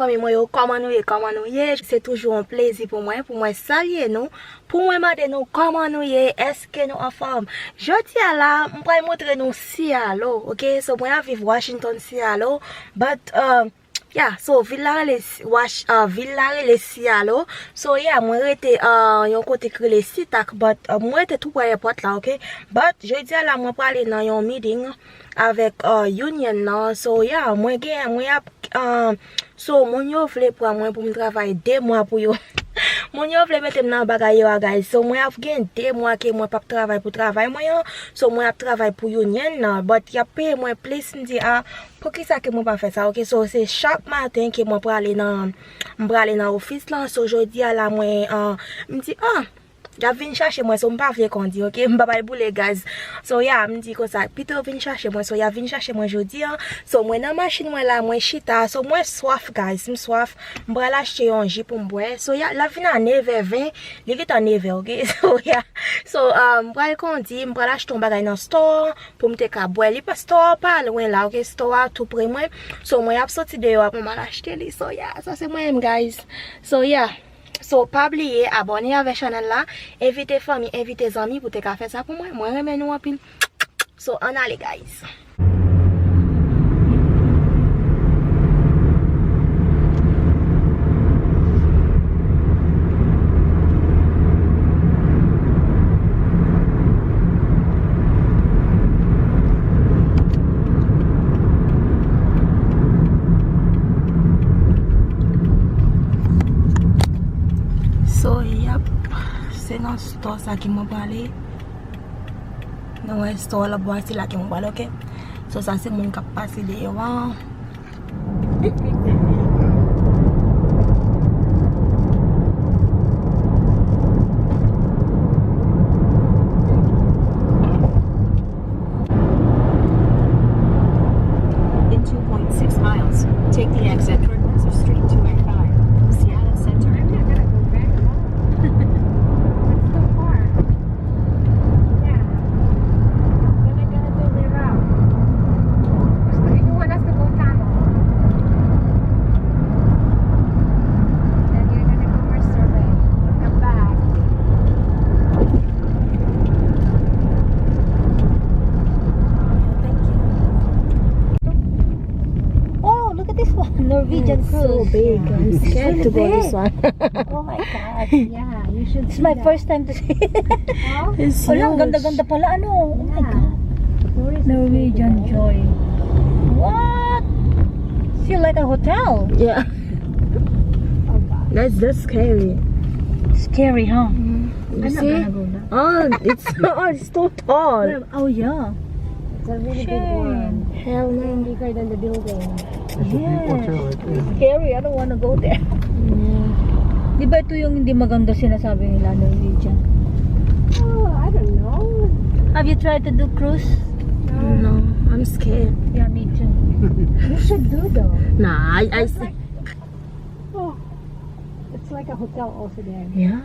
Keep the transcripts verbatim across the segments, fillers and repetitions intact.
Fanmi mwen yo, kòman nou ye? Kòman nou ye? Se toujou yon plezi pou mwen, pou mwen salye nou, pou mwen mande nou kòman nou ye, èske nou anfòm? Jodi a la, m pral montre nou Seattle, ok? So, mwen ap viv Washington, Seattle, but, uh, yeah, so, vil la rele S-, Wash-, uh, vil la rele Seattle. So, yeah, mwen rete, uh, yon kote ki rele SeaTac, but, uh, mwen rete tou prè èpòt la, ok? But, jodi a la, mwen prale nan yon meeting avèk, uh, Union nan. So, yeah, mwen gen, mwen ap, uh, so, moun yo vle pran mwen pou m travay de mwa pou yo. Moun yo vle mete m nan bagay yo a, guys. So, mwen ap gen de mwa ke mwen p ap travay pou travay mwen an. So, mwen ap travay pou Union nan. But, y ap peye mwen plis. M di, ah, poukisa ke mwen pa fè sa? Ok, so, se chak maten ke mwen prale nan, m prale nan ofis lan. So, jodi a la, mwen, uh, m di, ah, y ap vin chache mwen, so m pa vle kondi, ok? M pa bay boule, guys. So, yeah, m di konsa, pito yo vin chache mwen, so y ap vin chache mwen jodi an. So, mwen nan machin mwen la, mwen chita, so mwen swaf, guys, m swaf. M pral achte yon ji pou m bwè. So, yeah, l ap vin a nèv è ven, li gentan nèv è, ok? So, yeah. So, uh, m pral kondi, m pral achte yon bagay nan store pou m te ka bwè. Li pa, store pa lwen la, ok? Store a tou pre mwen. So, mwen ap soti deyò a pou m al achte li. So, yeah, sa se mwen menm, guys. So, yeah. So, pa bliye abòne avè chanèl la, envite fanmi, envite zanmi pou te ka fè sa pou mwen. Mwen renmen nou anpil. So, ann ale, guys. So, yap, se nan store sa ke mwen prale. Nou wè store la bò a, se la ke mwen prale, ok? So, sa se moun k ap pase deyò a. In two point six miles, take the exit Progressive Street two eighty-five, Seattle Center. I'm not gonna go back home. It's too far. Yeah. I'm gonna go the other way around. Gusto, ikuha na sa Volcano. Then you're gonna go more survey. Come back. Thank you. Oh, look at this one. Norwegian cruise. It's so big. I'm scared to go this one. Oh my God. Yeah, you should. It's my first time to see. It's huge. Wala, ang ganda-ganda pala. Ano? Oh my God. Norwegian Joy. What? Feel like a hotel. Yeah. Oh God. That's just scary. Scary, huh? You see? I'm not gonna go down. Oh, it's, oh, it's too tall. Well, oh, yeah. It's a really big one. Hell no. Bigger than the building. It's a big hotel, I think. Scary, I don't wanna go there. Di ba ito yung hindi maganda sinasabi nila, Norwegian? Oh, I don't know. Have you tried to do cruise? No, I'm scared. Yeah, me too. You should do though. Nah, I, I, Oh, it's like a hotel also there. Yeah.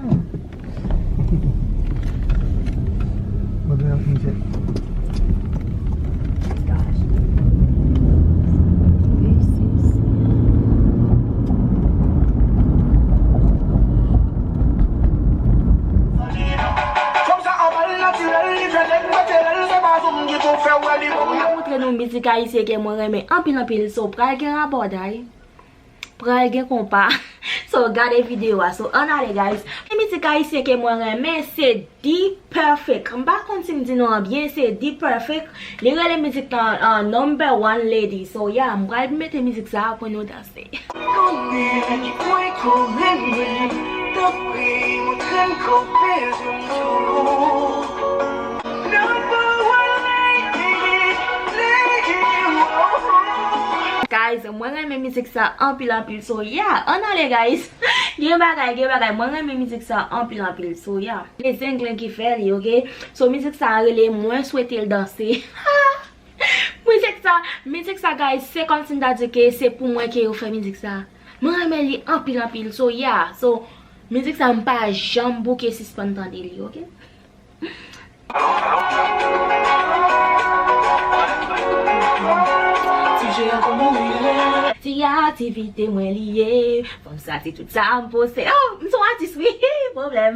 What else is it? Gosh. Mwen montre nou mizik ayisyen ke mwen renmen anpil anpil, so pral gen rabòday. Pral gen konpa. So, gade videyo a. So, ann ale, guys. Mizik ayisyen ke mwen renmen, se D-Perfect. M pa konn si m di non an byen, se D-Perfect. Li rele mizik lan, uh, Number One Lady. So, yeah, m pral mete mizik sa a pou nou danse. Konnen ki pwen ko renmen, tanpri, montre m ko bezwen m tou. Guys, mwen renmen mizik sa anpil anpil. So, yeah, ann ale, guys. Gen bagay, gen bagay. Mwen renmen mizik sa anpil anpil. So, yeah. Se Zenglen ki fè li, ok? So, mizik sa rele Mwen swete l danse. Mizik sa, mizik sa, guys, se kòmsi m ta di ke se pou mwen ke yo fè mizik sa. Mwen renmen li anpil anpil. So, yeah. So, mizik sa, m pa janm bouke sispann tande li, ok? Ti aktivite mwen li ye. Fò m sati tout sa m posede. Oh, m se yon atis, wi. Pwoblèm.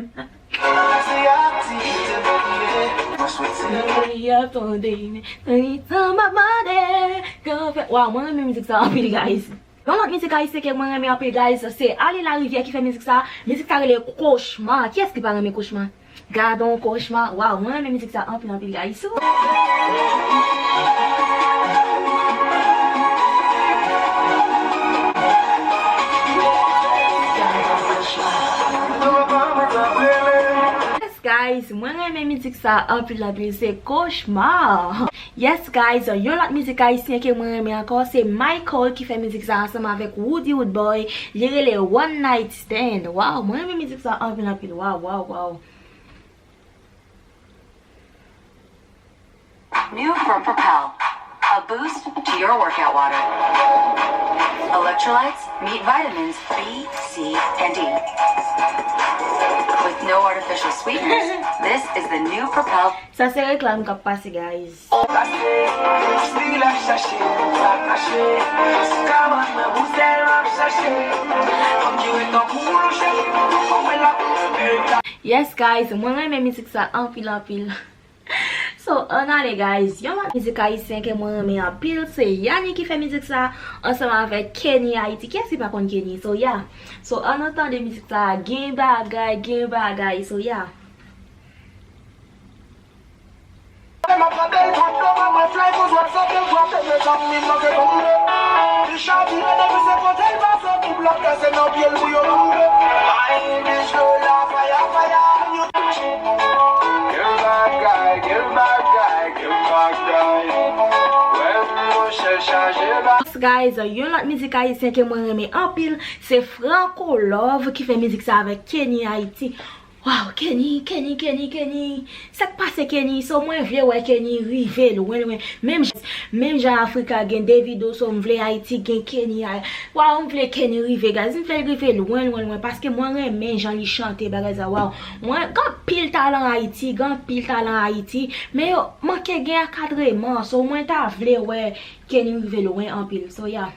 Mwen swete. Mwen ap tande. Tan m ap mande. Waw, mwen renmen mizik sa anpil, guys. Yon lòt mizik ayisyen ke mwen renmen anpil, guys, se Ali Larivière ki fè mizik sa. Mizik sa rele Kochma. Kiyès ki pa renmen Kochma? Gadon Kochma. Waw, mwen renmen mizik sa anpil, anpil, guys. Yes, guys, mwen renmen mizik sa anpil, anpil. Se Kochma. Yes, guys, yon lòt mizik ayisyen ke mwen renmen ankò, se Michael ki fè mizik sa ansanm avèk Woody Woodboy. Li rele One Night Stand. Waw, mwen renmen mizik sa anpil, anpil. Waw, waw, waw. New from Propel. A boost to your workout water. Electrolytes meet vitamins B, C, and E. With no artificial sweeteners, this is the new Propel. Sa se reklam k ap pase, guys. Yes, guys, mwen renmen mizik sa anpil, anpil. So, ann ale, guys. Yon lòt mizik ayisyen ke mwen renmen anpil, se Yani ki fè mizik sa ansanm avèk Kenny Haiti. Kiyès ki pa konn Kenny? So, yeah. So, ann nou tande mizik sa, gen bagay, gen bagay. So, yeah. Guys, yon lòt mizik ayisyen ke mwen renmen anpil, se Franco Love ki fè mizik sa avèk Kenny Haiti. Waw, Kenny, Kenny, Kenny, Kenny. Sa k pase Kenny? So, mwen vle wè Kenny rive lwen, lwen. Menm, menm jan Afrika gen Davido, so m vle Ayiti gen Kenny. Ay, waw, m vle Kenny rive, guys. M vle l rive lwen, lwen, lwen. Paske mwen renmen jan li chante, bagay sa, waw. Mwen, gen anpil talan Ayiti, gen anpil talan Ayiti. Men yo manke gen akadreman. So, mwen ta vle wè Kenny rive lwen anpil. So, yeah.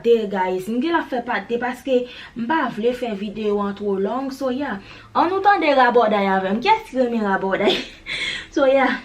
De, guys, m gen la fè pa de paske m pa vle fè videyo an twò long, so yeah. Ann nou tande rabòday avè m. Kiyès ki renmen rabòday? So yeah.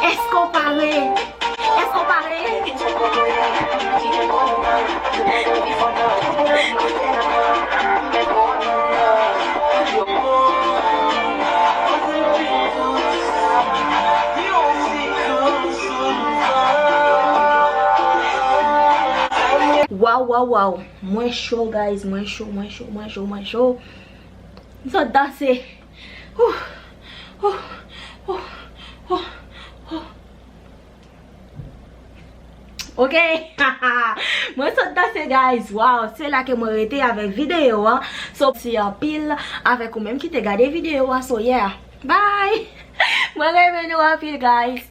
Èske w pare? Èske w pare? Waw, waw, waw. Mwen cho, guys. Mwen cho, mwen cho, mwen cho, mwen cho. M sot danse. Ouh, ouh, ouh, ouh, ouh. Ok. Mwen sot danse, guys. Waw, se la ke mwen rete avèk videyo an. So, mèsi anpil avèk ou menm ki te gade videyo an. So, yeah. Bye. Mwen renmen nou anpil, guys.